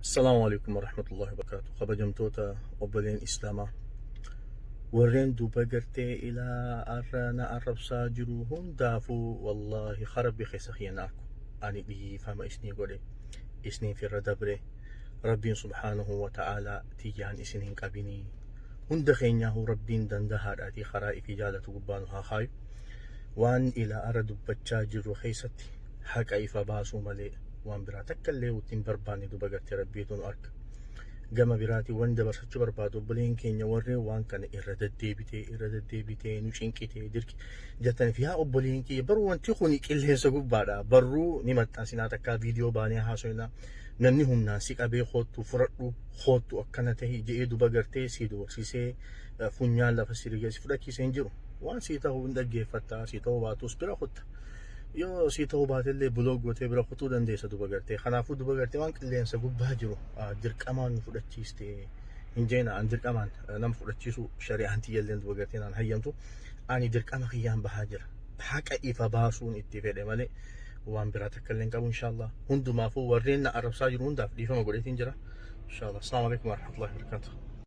Assalaamu alaikum warahmatullahi wabarakatuh. Kabajamtoota obboleen Islaamaa. Warreen duuba gartee ilaa arra na arrabsaa jiru hundaafuu wallaahi karabbi keessa kiyya na arku. Ani dhiifama isnii godhe. Isniif irra dabre. Rabbiin subhaanahu wa ta'aalaa tiyyaan isin hin qabinii. Hunda keenyaahuu Rabbiin dandahaadhaatii karaa ifii jaalatu gubbaa nu haa kaayu. Waan ilaa arra dubbachaa jirru keessatti haqa ifa baasuu malee waan biraa takka illee itti hin barbaanne duba gartee Rabbiitu nu arga. Gama biraatiin waan dabarsachuu barbaadu obboleen keenya warreen waan kana irra deddeebitee irra deddeebitee nu cinqitee dirqi jettaniif yaa obboleen kiyya baruu wanti kun qilleensa gubbaadha barruu ni maxxansinaa takkaa viidiyoo baanee haasofnaa namni humnaan si qabee koottu fudhadhu koottu akkana tahi je'ee duba gartee si doorsisee funyaan lafa si rigee si fudhachiisee hin jiru waan sii ta'u hin dhaggeeffatta sii ta'uu baatus bira kutta. Yoo sii ta'uu baatellee block gootee bira kutuu dandeessa duba gartee. Kanaafuu duba gartee waan qilleensa gubbaa jiru dirqamaan nu fudhachiiste hin jeena an dirqamaan nama fudhachiisu shari'aan tiyyalleen duba gartee naan hayyamtu ani dirqama kiyyaan bahaa jira. Haqa ifa baasuun itti fedhe malee waan biraa takka illee hin qabu inshaallah. Hundumaafuu warreen na arrabsaa jiru hundaaf dhiifama godheetiin jira. Inshaallah. Assalaamu alaikum warahmatullahi wabarakatuh.